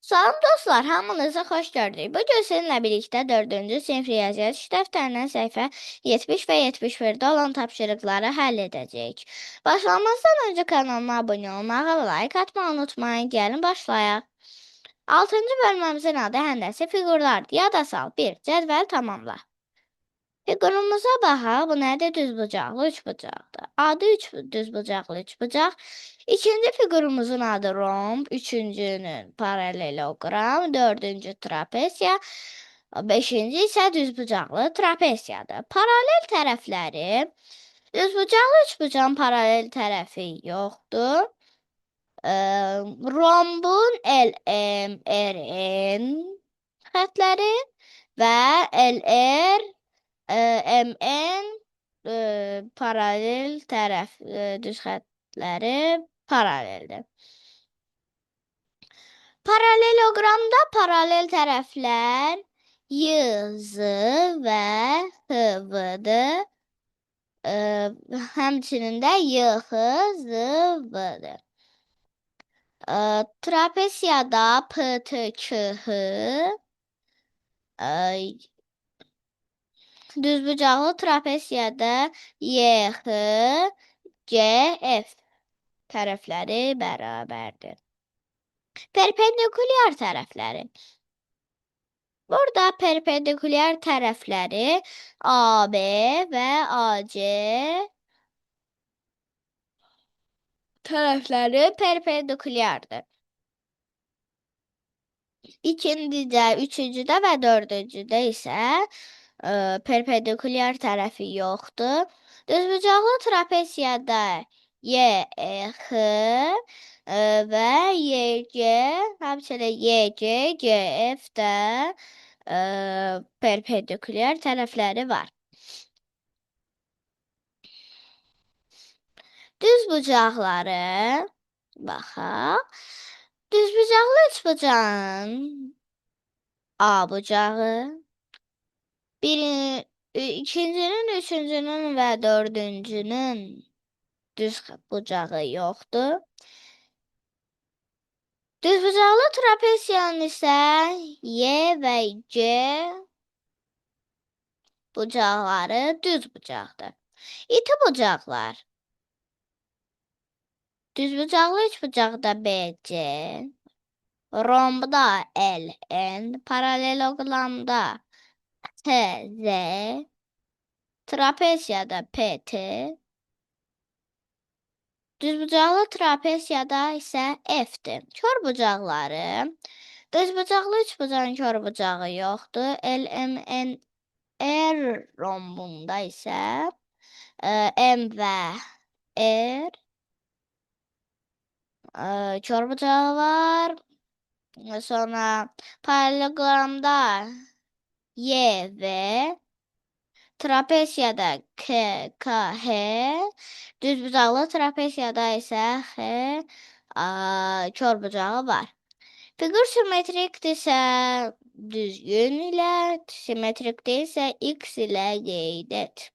Salam dostlar, hamınızı xoş gördük. Bugün sizinlə birlikdə 4-cü sinif riyaziyyat iş dəftərindən səhifə 70 və 71-də olan tapşırıqları həll edəcəyik. Başlamazdan öncə kanalıma abunə olmağı və like atmağı unutmayın. Gəlin başlayaq. 6-cı bölməmizin adı həndəsi fiqurlardır. Yada sal. 1. Cədvəl tamamla. Fiqurumuza baxaq. Bu nədir? Düzbucaqlı üçbucaqdır. Adı üç düzbucaqlı üçbucaq. İkinci fiqurumuzun adı romb, üçüncünün paralleloqram, dördüncü trapesiya, beşinci isə düzbucaqlı trapesiyadır. Paralel tərəfləri, düzbucaqlı üçbucağın paralel tərəfi yoxdur. Rombun L, M, R, N xətləri və L, R, M, N paralel tərəf düz xətləri paraleldir. Paralleloqramda paralel tərəflər Y, Z və H, V-dir. Həmçinin də Y, X, Z, V-dir. Trapesiyada P, T, Ç, H, e, düzbucaqlı trapesiyada Y, X, C, F tərəfləri bərabərdir. Perpendikulyar tərəfləri. Burada perpendikulyar tərəfləri AB və AC tərəfləri perpendikulyardır. İkincidə, üçüncüdə və dördüncüdə isə perpendikulyar tərəfi yoxdur. Düzbucaqlı trapesiyada Y, E, X və Y, G, həmçinin Y, G, G, F də perpendikulyar tərəfləri var. Düz bucaqları baxaq. Düzbucaqlı üçbucağın A bucağı, biri, ikincinin, üçüncünün və dördüncünün düz bucağı yoxdur. Düzbucaqlı trapesiyanın isə Y və G bucaqları düz bucaqdır. İti bucaqlar. Düzbucaqlı üçbucaqda BC, rombda L, N, paralelogramda T, Z, trapesiyada PT, düzbucaqlı trapesiyada isə F-dir. Kör bucaqları. Düzbucaqlı üçbucağın kör bucağı yoxdur. L, M, N, R rombunda isə M və R kör bucağı var. Sonra paralelogramda Y, V, trapesiyada K, K, H, düzbucaqlı trapesiyada isə X, A, kör bucağı var. Fiqur simmetrikdirsə düzgün ilə, simmetrik deyilsə X ilə qeyd et.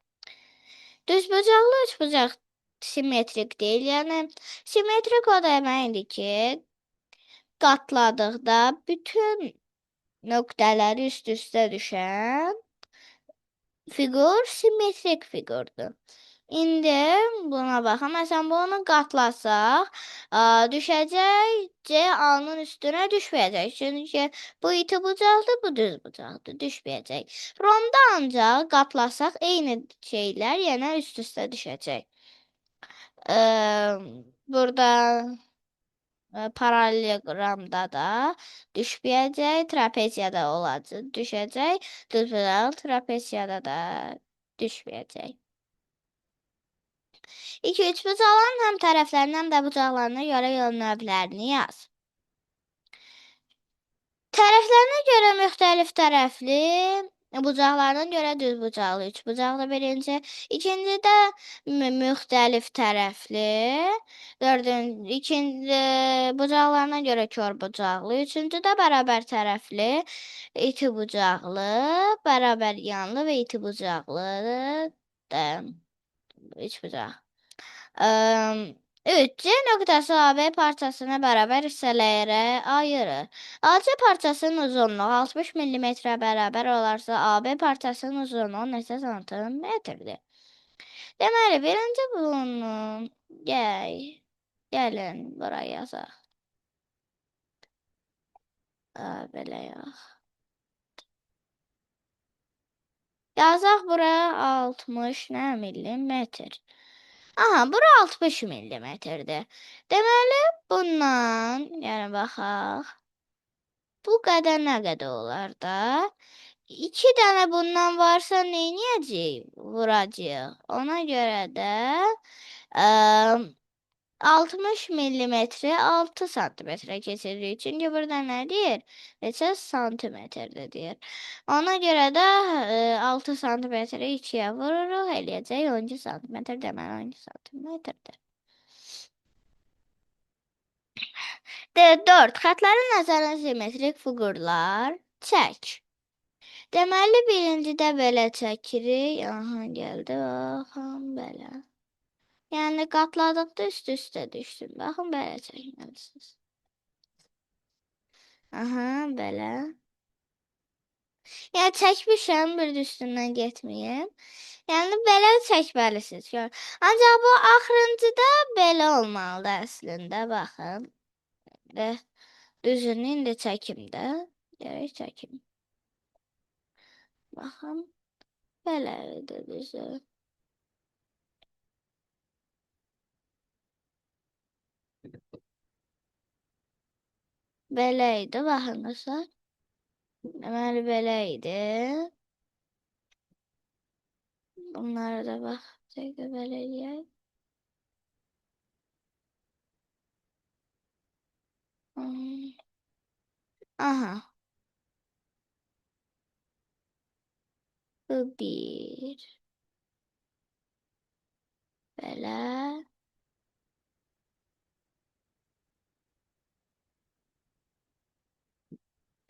Düzbucaqlı üçbucaq simmetrik deyil. Yəni simmetrik o deməkdir ki, qatladıqda bütün nöqtələri üst-üstə düşən fiqur simmetrik fiqurdur. İndi buna baxın. Məsələn, bunu qatlasaq, düşəcək C A-nın üstünə düşməyəcək. Çünki bu iti bucaqdır, bu düz bucaqdır. Düşməyəcək. Romda ancaq qatlasaq eyni şeylər yenə üst-üstə düşəcək. Burada paralleloqramda da düşməyəcək, trapeziyada olacaq, düşəcək, düzbucaqlı trapeziyada da düşməyəcək. 2 üçbucaqların həm tərəflərini, həm də bucaqlarına görə yol növlərini yaz. Tərəflərinə görə müxtəlif tərəfli, bucaqlarına görə düz bucaqlı üçbucaqlı birinci, ikincidə müxtəlif tərəfli, dördüncü, ikinci bucaqlarına görə kör bucaqlı, üçüncüdə bərabər tərəfli, iti bucaqlı, bərabər yanlı və iti bucaqlı da üçbucaq. 3. C nöqtəsi AB parçasına bərabər hissələrə ayırır. AC parçasının uzunluğu 60 mm bərabər olarsa, AB parçasının uzunluğu neçə santimetrdir? Deməli, birinci bunun gəlin buraya yazaq. Belə yox. Yazaq bura 60 nə millimetr. Aha, bura 60 millimetrdir. Deməli, bundan, yəni baxaq, bu qədər nə qədər olar da? 2 dənə bundan varsa neyniyəcəyik? Vuracağıq. Ona görə də 60 millimetri 6 santimetrə keçiririk. Çünki burada nə deyir? Neçə santimetrdir deyir. Ona görə də 6 santimetri 2-yə vururuq. Eləyəcək 12 santimetr, deməli 12 santimetrdir. D4. Xətlərin nəzərən simmetrik fiqurlar çək. Deməli, birincidə belə çəkirik. Aha, gəldi. Baxın, belə. Yəni, qatladıqda üst-üstə düşsün. Baxın, belə çəkməlisiniz. Aha, belə. Yəni, çəkmişəm, bir də üstündən getməyim. Yəni, belə çəkməlisiniz. Ancaq bu axırıncıda belə olmalıdır əslində. Baxın. Düzünü indi çəkim də. Görək çəkim. Baxın. Belə idi düzü. Belə idi. Baxın dostlar. Deməli, belə idi. Bunlara da bax. Dəqiqə belə eləyək. Aha. Bu bir. Belə.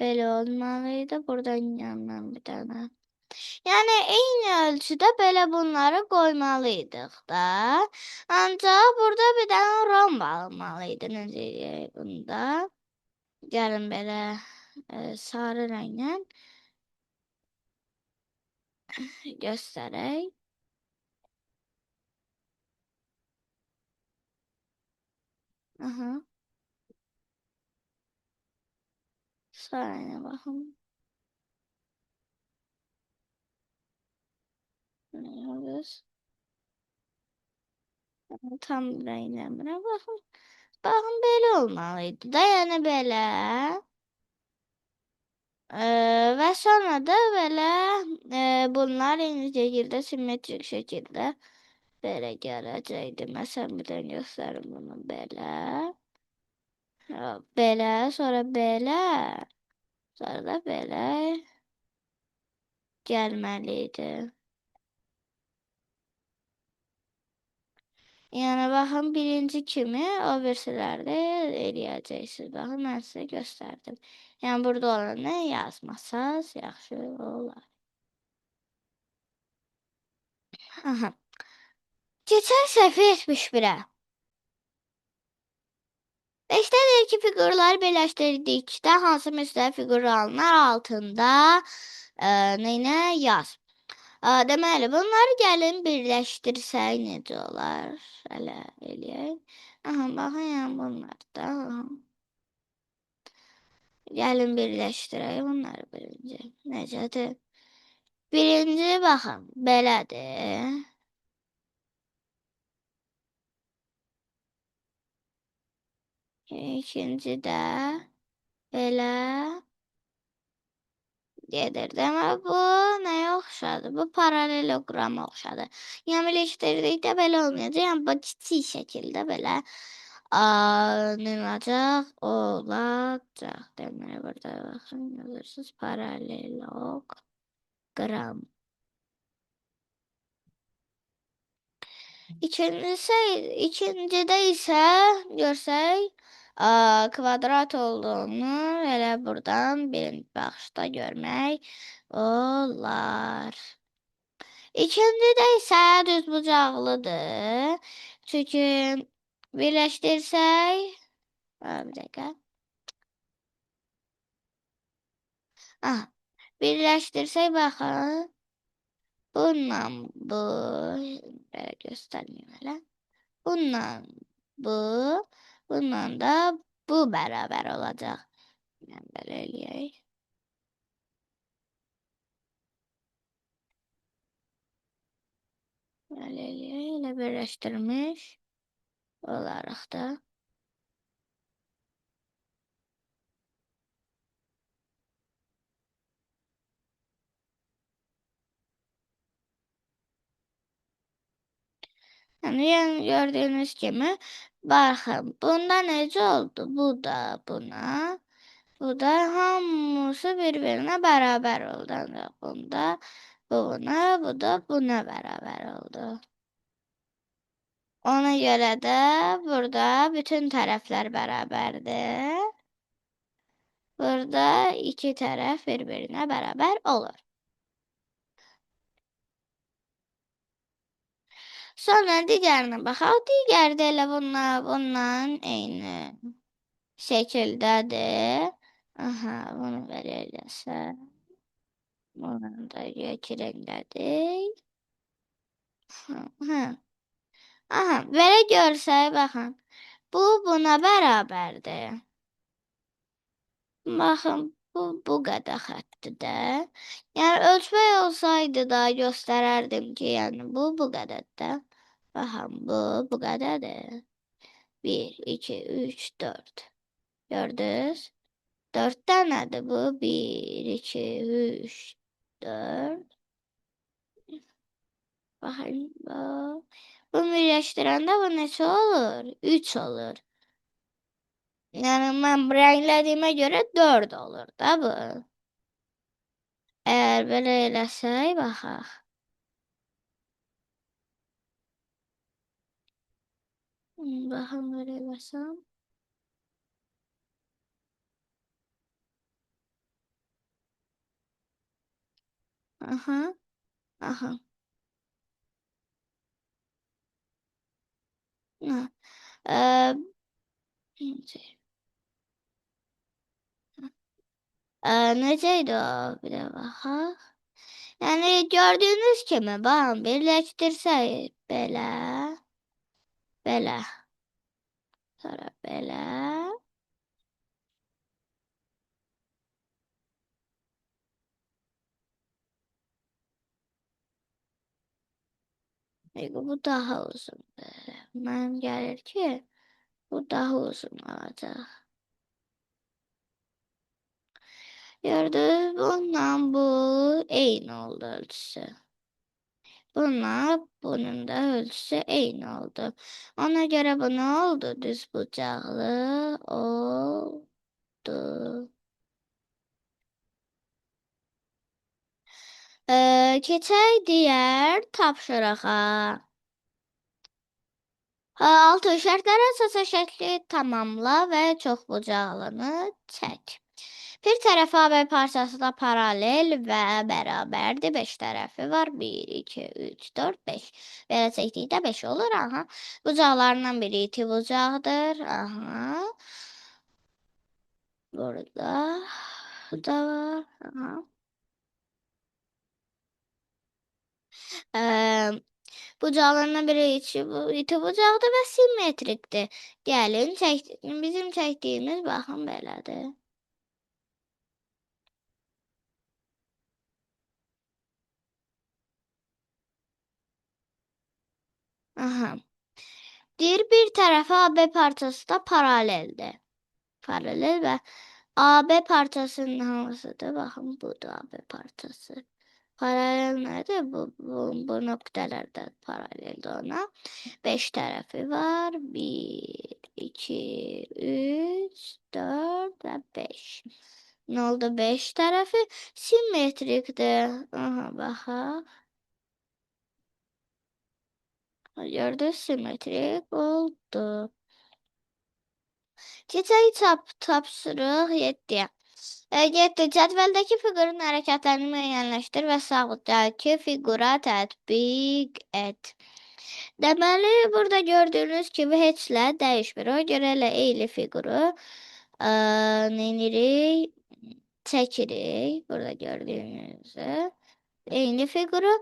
Belə olmalıydı. Buradan yandan bir dənə. Yəni, eyni ölçüdə belə bunları qoymalıydıq da. Ancaq burada bir dənə romb alınmalıydı. Necə eləyək bunda? Gəlin belə sarı rənglə göstərək. Aha. Sarı rəngə baxın. Tam rəngləmirəm. Baxın. Baxın, belə olmalıydı da. Yəni, belə. Və sonra da belə bunlar eyni şəkildə, simmetrik şəkildə belə gələcəkdi. Məsələn, bir dənə göstərim bunu belə. Belə, sonra belə, sonra da belə gəlməli idi. Yəni, baxın, birinci kimi o birisilərdə eləyəcəksiniz. Baxın, mən sizə göstərdim. Yəni, burada olanı yazmasaz yaxşı olar. Aha. Keçək səhifə 71-ə. 5-də deyir ki, fiqurları birləşdirdikdə hansı müstəvi fiqur alınar altında neyinə yaz. Deməli, bunları gəlin birləşdirsək necə olar? Hələ eləyək. Aha, baxın, yəni bunlar da. Aha. Gəlin birləşdirək bunları birinci. Necədir? Birinci, baxın, belədir. İkinci də belə gedir. Demək, bu nəyə oxşadı? Bu paralleloqrama oxşadı. Yəni, birləşdirdikdə belə olmayacaq. Yəni, bu kiçik şəkildə belə nə olacaq? Olacaq. Deməli, burada baxın, yazırsınız paralleloqram. İkincidə isə görsək, kvadrat olduğunu elə buradan birinci baxışda görmək olar. İkincidə isə düzbucaqlıdır. Çünki Birləşdirsək, bir dəqiqə. Aha, birləşdirsək baxın. Bununla bu, belə göstərməyim hələ. Bununla bu, bununla da bu bərabər olacaq. Yəni belə eləyək. Belə eləyək, elə birləşdirmiş olaraq da. Yəni gördüyünüz kimi, baxın, bunda necə oldu? Bu da buna, bu da hamısı bir-birinə bərabər oldu. Ancaq bunda bu buna, bu da buna bərabər oldu. Ona görə də burada bütün tərəflər bərabərdir. Burada iki tərəf bir-birinə bərabər olur. Sonra digərinə baxaq. Digəri də elə bununla eyni şəkildədir. Aha, bunu belə eləsək. Bunu da rənglədik. Aha. Aha, belə görsək, baxın. Bu buna bərabərdir. Baxın, bu qədər xətdir də. Yəni, ölçmək olsaydı da göstərərdim ki, yəni bu qədərdir də. Baxın, bu qədərdir. 1, 2, 3, 4. Gördünüz? 4 dənədir bu. 1, 2, 3, 4. Baxın, bu. Bunu birləşdirəndə bu neçə olur? 3 olur. Yəni, mən rənglədiyimə görə 4 olur da bu. Əgər belə eləsək, baxaq. Baxın, belə eləsəm. Aha, aha. Necə idi o? Bir də baxaq. Yəni, gördüyünüz kimi, baxın, birləşdirsək belə, belə, sonra belə. Bu daha uzundur. Mənim gəlir ki, bu daha uzun olacaq. Gördünüz, bununla bu eyni oldu ölçüsü. Bununla bunun da ölçüsü eyni oldu. Ona görə bu nə oldu? Düz bucaqlı oldu. Keçək digər tapşırığa. 6. Şərtlərə əsasən şəkli tamamla və çoxbucaqlını çək. Bir tərəfi AB parçası da paralel və bərabərdir. 5 tərəfi var. 1, 2, 3, 4, 5. Belə çəkdikdə 5 olur. Aha. Bucaqlarından biri iti bucaqdır. Aha. Burada da var. Aha. Bucaqlarından biri iti bucaqdır və simmetrikdir. Gəlin, bizim çəkdiyimiz baxın belədir. Aha. Deyir, bir tərəfi AB parçası da paraleldir. Paralel və AB parçasının hansıdır? Baxın, budur AB parçası. Paralel nədir? Bu nöqtələrdə paraleldir ona. 5 tərəfi var. 1, 2, 3, 4 və 5. Nə oldu? 5 tərəfi simmetrikdir. Aha, baxaq. Gördünüz, simmetrik oldu. Keçək tapşırıq 7-yə. 7. Cədvəldəki fiqurun hərəkətlərini müəyyənləşdir və sağdakı fiqura tətbiq et. Deməli, burada gördüyünüz kimi heç nə dəyişmir. Ona görə elə eyni fiquru neynirik? Çəkirik. Burada gördüyünüzü. Eyni fiquru.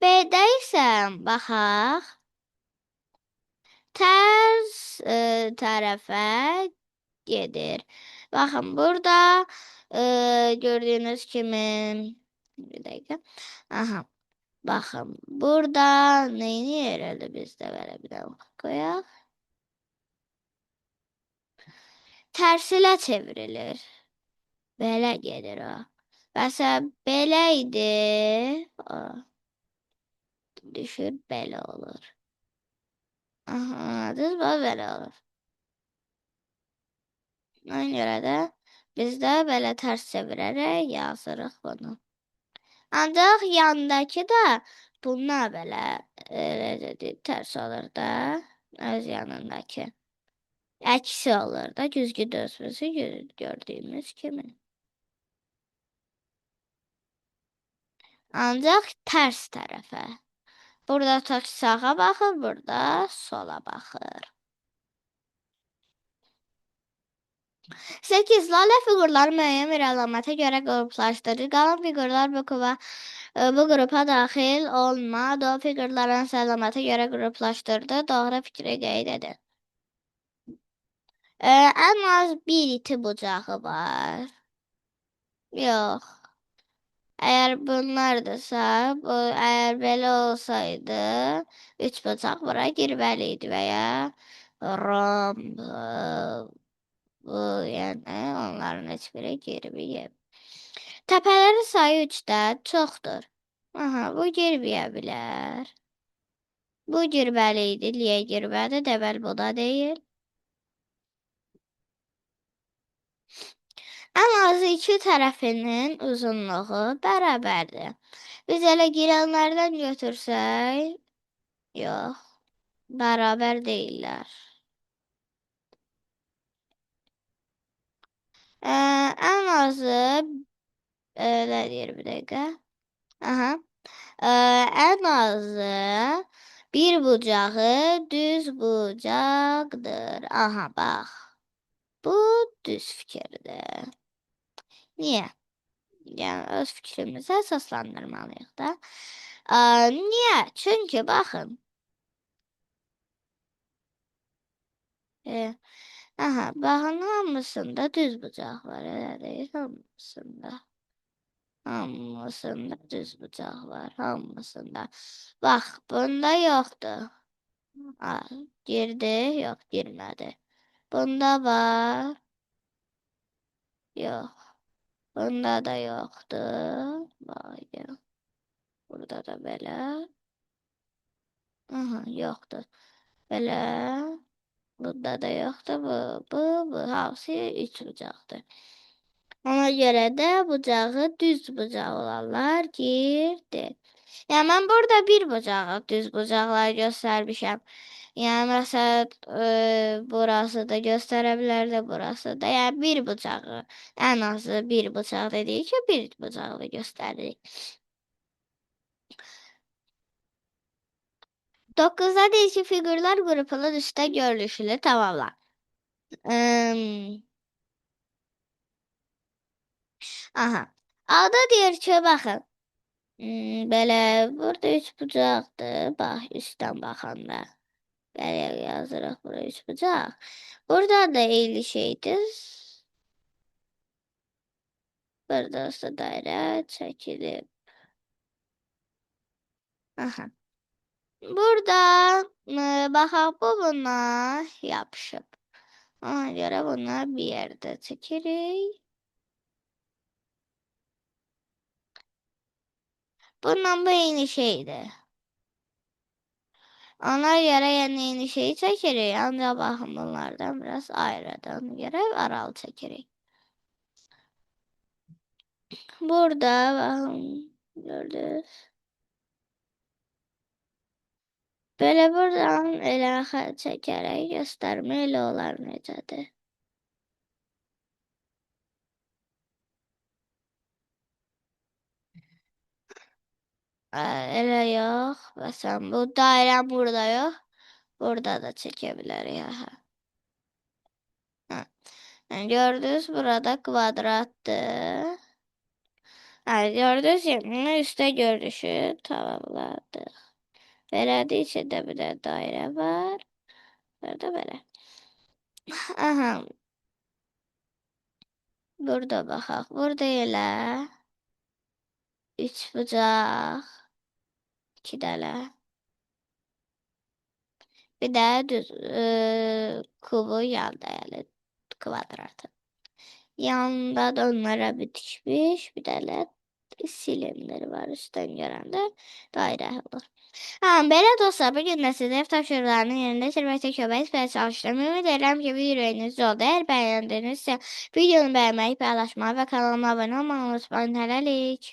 B-də isə baxaq. Tərs tərəfə gedir. Baxın, burada gördüyünüz kimi bir dəqiqə. Aha. Baxın, burada neyini elə biz də belə bir dəqiqə qoyaq. Tərsilə çevrilir. Belə gedir o. Məsələn, belə idi. O, düşür, belə olur. Aha, düz bax, belə olur. Ona görə də biz də belə tərs çevirərək yazırıq bunu. Ancaq yandakı da bundan belə necə tərs olur da öz yanındakı. Əksi olur da güzgü döşmüsü gördüyümüz kimi. Ancaq tərs tərəfə. Burada tutaq sağa baxır, burada sola baxır. 8. Lalə fiqurları müəyyən bir əlamətə görə qruplaşdırır. Qalan fiqurlar bu qrupa daxil olmadı. O fiqurları hansı əlamətə görə qruplaşdırdı? Doğru fikri qeyd edin. Ən az bir iti bucağı var. Yox. Əgər bunlardırsa, bu, əgər belə olsaydı, üç bucaq bura girməli idi və ya romb, bu, yəni onların heç biri girməyib. Təpələrin sayı 3-də çoxdur. Aha, bu girməyə bilər. Bu girməli idi. Niyə girmədi? Deməli, bu da deyil. Ən azı iki tərəfinin uzunluğu bərabərdir. Biz elə girənlərdən götürsək, yox, bərabər deyillər. Ən azı, nə deyir bir dəqiqə? Aha. Ən azı bir bucağı düz bucaqdır. Aha, bax. Bu düz fikirdir. Niyə? Yəni, öz fikrimizi əsaslandırmalıyıq da. Niyə? Çünki, baxın. Aha, baxın, hamısında düz bucaq var. Elə deyil, hamısında. Hamısında düz bucaq var. Hamısında. Bax, bunda yoxdur. Ha, girdi, yox, girmədi. Bunda var. Yox. Bunda da yoxdur. Bax, yox. Burada da belə. Aha, yoxdur. Belə. Bunda da yoxdur. Bu. Hamısı üç bucaqdır. Ona görə də bucağı düz bucaq olanlar girdi. Yəni, mən burada bir bucağı düz bucaqlar göstərmişəm. Yəni, məsələn, burası da göstərə bilərdi, burası da. Yəni, bir bucağı, ən azı bir bucaq dediyi ki, bir bucağı da göstəririk. 9-da deyir ki, fiqurlar qrupunun üstə görünüşünü tamamla. Aha. A'da deyir ki, baxın. Belə, burada üç bucaqdır. Bax, üstdən baxanda. Belə yazırıq bura üç bucaq. Burada da eyni şeydir. Burada isə dairə çəkilib. Aha. Burada baxaq, bu buna yapışıb. Ona görə buna bir yerdə çəkirik. Bununla bu eyni şeydir. Ona görə yəni eyni şeyi çəkirik. Ancaq baxın bunlardan biraz ayrıdır. Ona görə aralı çəkirik. Burada baxın gördünüz. Belə buradan elə xətt çəkərək göstərmə elə olar necədir. Elə yox. Məsələn, bu dairəm burada yox. Burada da çəkə bilərik. Aha. Hə. Yəni, gördünüz, burada kvadratdır. Yəni, gördünüz kimi üstə görünüşü tamamladıq. Belədir, içində bir də dairə var. Burada belə. Aha. Burada baxaq. Burada elə üçbucaq, iki dənə. Bir də düz kubu yanda, yəni kvadratı. Yanında da onlara bitişmiş bir dənə silindir var. Üstdən görəndə dairə olur. Ha, belə dostlar, bu gün də sizə ev tapşırıqlarını yerinə yetirməkdə kömək etməyə çalışdım. Ümid edirəm ki, video ürəyinizdə oldu. Əgər bəyəndinizsə, videonu bəyənməyi, paylaşmağı və kanalıma abunə olmağı unutmayın. Hələlik.